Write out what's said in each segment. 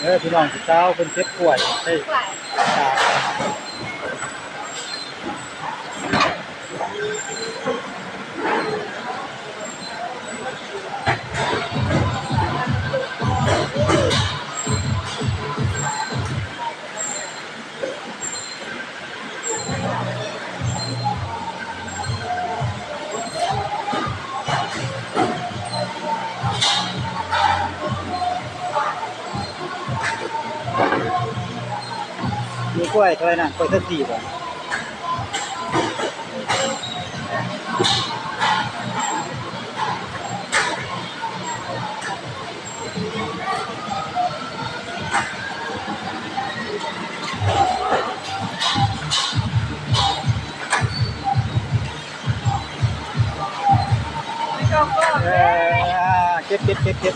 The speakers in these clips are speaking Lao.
ເອີ ພີ່ນ້ອງ ຜູ້ສາວເພິ່ນເກັບກ້ວຍໃສ່ຖາດ. ມີກ້ວຍເທົ່າໃດນະ? ກ້ວຍຊາວສີ່ບໍ? ເອີ ເກັບ ເກັບ ເກັບ ເກັບ.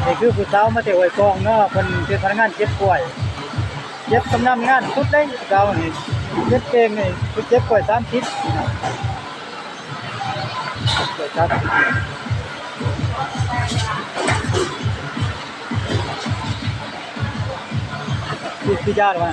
ນີ້ຄືຜູ້ສາວມາແຕ່ຫ້ວຍກອງເນາະ ເພິ່ນເປັນພະນັກງານເກັບກ້ວຍ ເກັບຊຳນານງານສຸດເດ້ຜູ້ສາວນີ້ ເກັບເກັ່ງນີ້ ເກັບກ້ວຍສາມສິບ ກ້ວຍສາມສິບ ຄື ຄືຢາດວ່າ